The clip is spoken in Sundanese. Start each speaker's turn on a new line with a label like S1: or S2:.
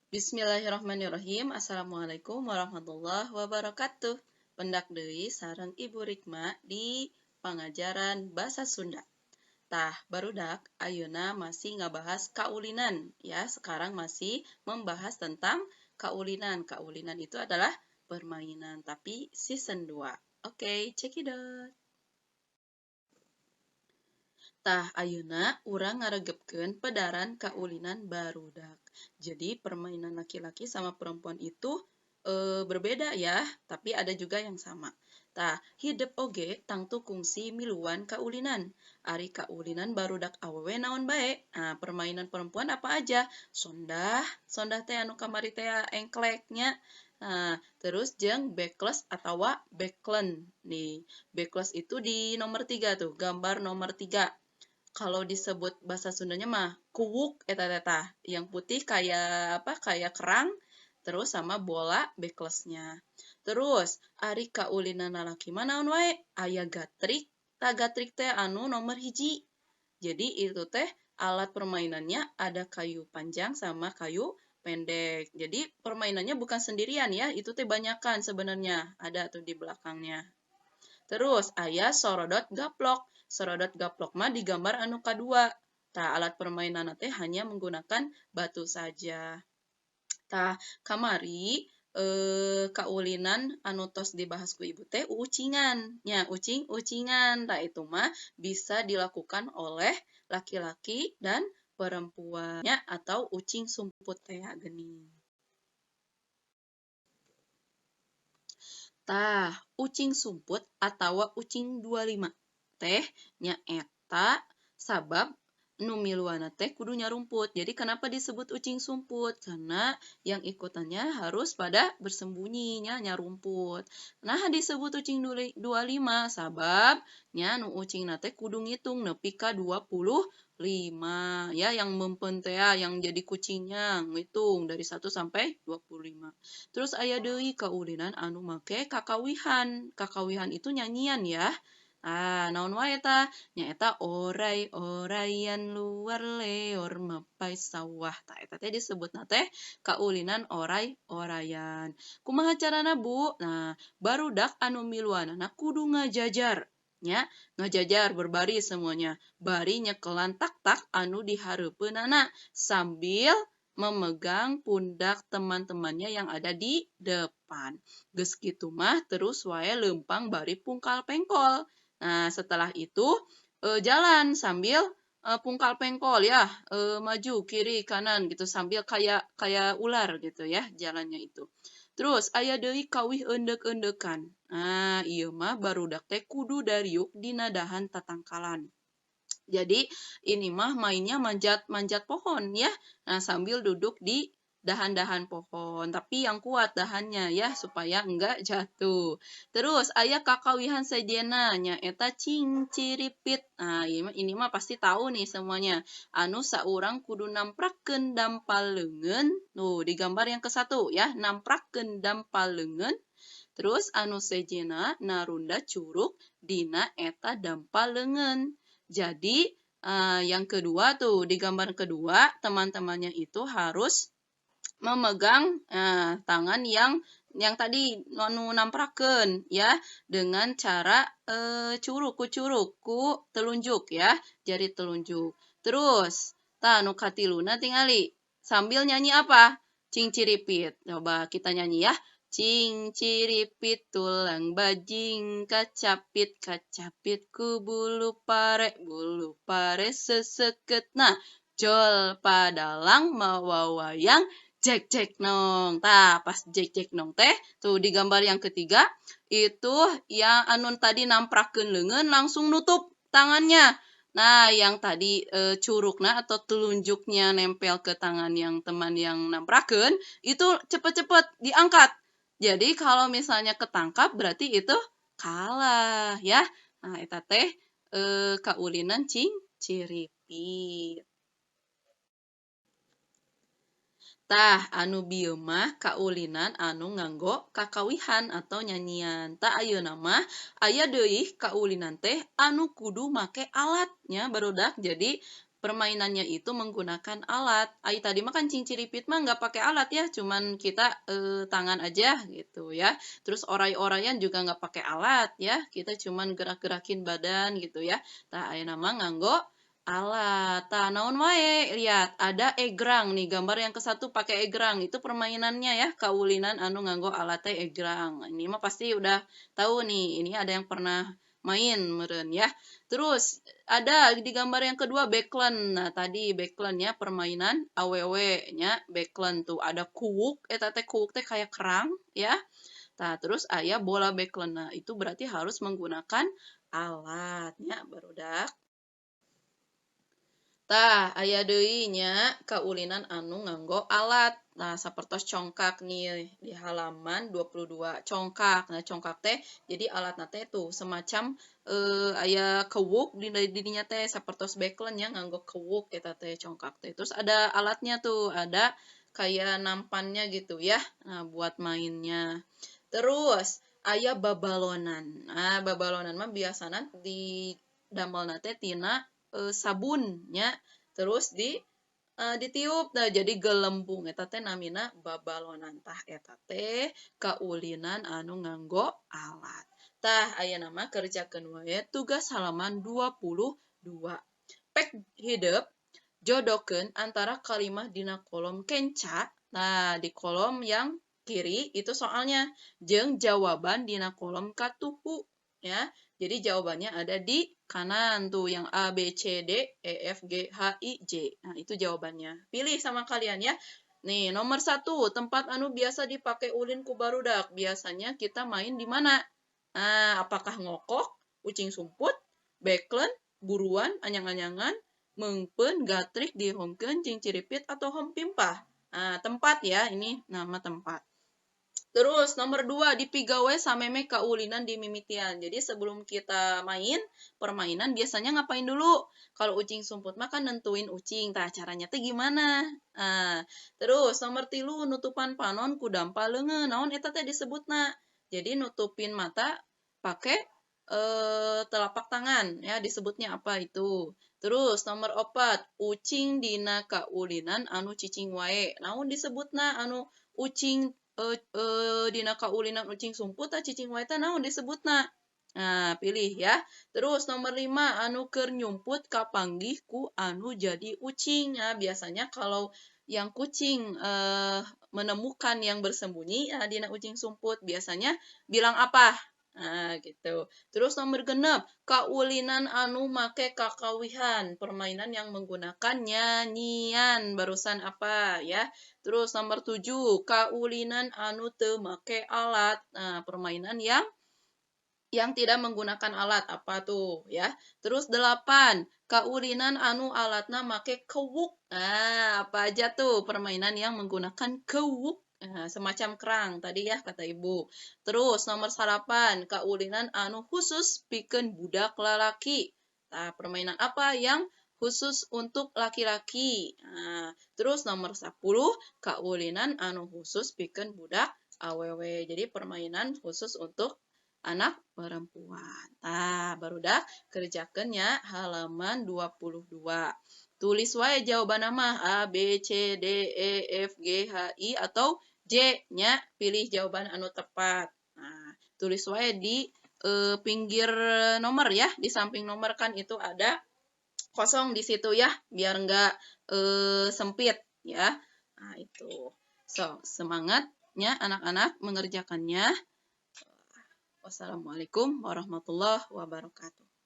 S1: Bismillahirrahmanirrahim. Assalamualaikum warahmatullahi wabarakatuh. Pendak deui sareng Ibu Rikma di pangajaran Bahasa Sunda. Tah, barudak ayeuna masih ngabahas kaulinan ya. Sekarang masih membahas tentang kaulinan. Kaulinan itu adalah permainan, tapi season 2. Oke, cekidot. Tah, ayeuna urang ngaregepkeun pedaran kaulinan barudak. Jadi permainan laki-laki sama perempuan itu berbeda ya, tapi ada juga yang sama. Tah, hidep oge tangtu kungsi miluan kaulinan. Ari kaulinan barudak awewe naon bae? Nah, permainan perempuan apa aja? Sondah, sondah teh anu kamari teh engkleknya. Nah, terus jeung backless atawa backlen. Nih, backless itu di nomor 3 tuh, gambar nomor 3. Kalau disebut bahasa Sundanya mah kuwuk eta teh, yang putih kayak apa? Kayak kerang, terus sama bola backlessnya. Terus ari kaulinan lalaki mah naon wae? Aya gatrik, tah gatrik teh anu nomor 1. Jadi itu teh alat permainannya ada kayu panjang sama kayu pendek. Jadi permainannya bukan sendirian ya, itu teh banyakan sebenarnya, ada tuh di belakangnya. Terus aya sorodot gaplok. Sorodot gaplok mah digambar anu kadua. Tah, alat permainan teh hanya menggunakan batu saja. Tah, kamari kaulinan anu tos dibahas ku ibu teh ucingan. Nya, ucing-ucingan. Tah, itu mah bisa dilakukan oleh laki-laki dan perempuan nya, atau ucing sumput teh geuning. Tah, ucing sumput atawa ucing 25 teh nyaeta sabab nu miluanna teh kudu nyarumput. Jadi kenapa disebut ucing sumput? Karena yang ikutannya harus pada bersembunyi nya, nyarumput. Nah, disebut ucing 25 sabab nya nu ucingna teh kudu ngitung nepi ka 25 ya, yang mempen teh yang jadi kucingnya ngitung dari 1 sampai 25. Terus aya deui kaulinan anu make kakawihan. Kakawihan itu nyanyian ya. Ah, naon wae ta? Nyaeta orai oraian luar leor mapai sawah. Tah, eta teh disebutna teh kaulinan orai oraian. Kumaha carana, Bu? Nah, barudak anu miluanana kudu ngajajar nya, ngajajar berbaris semuanya. Bari nyekelan tak-tak anu dihareupeunana sambil memegang pundak teman-temannya yang ada di depan. Geus kitu mah terus wae leumpang bari pungkal pengkol. Nah, setelah itu jalan sambil pungkal pengkol ya, maju kiri kanan gitu sambil kayak kayak ular gitu ya jalannya itu. Terus aya deui kawih eundek-eundekan. Nah, ieu mah barudak teh kudu dariuk dina dahan tatangkalan. Jadi ini mah mainnya manjat-manjat pohon ya. Nah, sambil duduk di dahan-dahan pohon, tapi yang kuat dahannya ya supaya enggak jatuh. Terus aya kakawihan sejenna nyaeta cingciripit. Nah, ini mah pasti tahu nih semuanya. Anu saurang kudu namprakeun dampal leungeun. Tuh di gambar yang ke-1 ya, namprakeun dampal leungeun. Terus anu sejenna narunda curug dina eta dampal leungeun. Jadi yang kedua tuh di gambar kedua teman-temannya itu harus memegang tangan yang tadi anu namprakeun ya dengan cara curug ku telunjuk ya, jari telunjuk. Terus tah nu katiluna tingali sambil nyanyi apa? Cingciripit. Coba kita nyanyi ya. Cingciripit tulang bajing kacapit kacapit ku bulu pare seseket. Nah, jol padalang mawa wayang jek jek nong. Tah, pas jek jek nong teh tuh di gambar yang ketiga itu yang anu tadi namprakeun leungeun langsung nutup tangannya. Nah, yang tadi curugna atau telunjuknya nempel ke tangan yang teman yang namprakeun itu cepet-cepet diangkat. Jadi kalau misalnya ketangkap berarti itu kalah ya. Nah, eta teh kaulinan cingciripit. Tah, anu bieu mah kaulinan anu nganggo kakawihan atau nyanyian. Tah, ayeuna mah aya deui kaulinan teh anu kudu make alatnya barudak. Jadi Permainannya itu menggunakan alat. Ai tadi mah kan cingciripit mah nggak pakai alat ya, cuman kita tangan aja gitu ya. Terus orai-oraian juga nggak pakai alat ya, kita cuman gerak-gerakin badan gitu ya. Tah ayeuna mah nganggo alat. Tah naon wae? Lihat, ada egrang nih, gambar yang ke-1 pakai egrang. Itu permainannya ya, kaulinan anu nganggo alat teh egrang. Ini mah pasti udah tahu nih, ini ada yang pernah main meureun ya. Terus ada di gambar yang kedua beklen. Nah, tadi beklen ya, permainan awewe nya beklen tuh ada kuwuk, eta teh kuwuk teh kayak kerang ya. Nah, terus aya bola beklen. Nah, itu berarti harus menggunakan alatnya barudak. Tah, aya deui nya kaulinan anu nganggo alat. Nah, sapertos congkak nih di halaman 22. Congkak. Nah, congkak teh jadi alatna teh tuh semacam aya kewuk di dinya teh sapertos beklen ya nganggo kewuk eta teh congkak teh. Terus ada alatnya tuh, ada kayak nampannya gitu ya. Nah, buat mainnya. Terus aya babalonan. Nah, babalonan mah biasana di damelna teh tina sabun nya, terus ditiup nah jadi gelembung eta teh namina babalonan. Tah eta teh kaulinan anu nganggo alat. Tah ayeuna mah kerjakeun wae tugas halaman 22. Pek hidep jodokeun antara kalimah dina kolom kenca. Nah, di kolom yang kiri itu soalnya jeung jawaban dina kolom katuhu ya. Jadi jawabannya ada di kanan tuh yang A, B, C, D, E, F, G, H, I, J. Nah, itu jawabannya. Pilih sama kalian ya. Nih, nomor 1, tempat anu biasa dipakai ulin ku barudak. Biasanya kita main di mana? Nah, apakah ngokok, ucing sumput, beklen, buruan, anyang-anyangan, meungpeun, gatrik, dihongkeun, cingciripit, atau hompimpah. Nah, tempat ya, ini nama tempat. Terus nomor 2, dipigawe sameme kaulinan di mimitian. Jadi sebelum kita main permainan biasanya ngapain dulu? Kalau ucing sumput mah kan nentuin ucing. Tah caranya teh gimana? Nah, terus nomor 3, nutupan panon ku dampa leungeun. Naon eta teh disebutna? Jadi nutupin mata pakai telapak tangan ya, disebutnya apa itu? Terus nomor 4, ucing dina kaulinan anu cicing wae. Naon disebutna anu ucing dina kaulinan ucing sumput tah cicing wae teh naon disebutna? Nah, pilih ya. Terus nomor 5, anu keur nyumput kapanggih ku anu jadi ucing. Nah, biasanya kalau yang kucing menemukan yang bersembunyi, nah, dina ucing sumput biasanya bilang apa? Nah, gitu. Terus nomor 6, kaulinan anu make kakawihan, permainan yang menggunakan nyanyian, barusan apa ya. Terus nomor 7, kaulinan anu teu make alat. Nah, permainan yang tidak menggunakan alat apa tuh ya. Terus 8, kaulinan anu alatna make kewuk. Nah, apa aja tuh permainan yang menggunakan kewuk? Nah, semacam kerang tadi ya kata ibu. Terus nomor 8, kaulinan anu khusus pikeun budak lalaki. Nah, permainan apa yang khusus untuk laki-laki? Nah, terus nomor 10, kaulinan anu khusus pikeun budak awewe. Jadi permainan khusus untuk anak perempuan. Nah, barudak kerjakeun ya halaman 22. Tulis wae jawaban mah A, B, C, D, E, F, G, H, I atau J nya, pilih jawaban anu tepat. Nah, tulis wae di pinggir nomor ya, di samping nomor kan itu ada kosong di situ ya, biar nggak sempit ya. Nah, itu. So, semangatnya anak-anak mengerjakannya. Wassalamualaikum warahmatullahi wabarakatuh.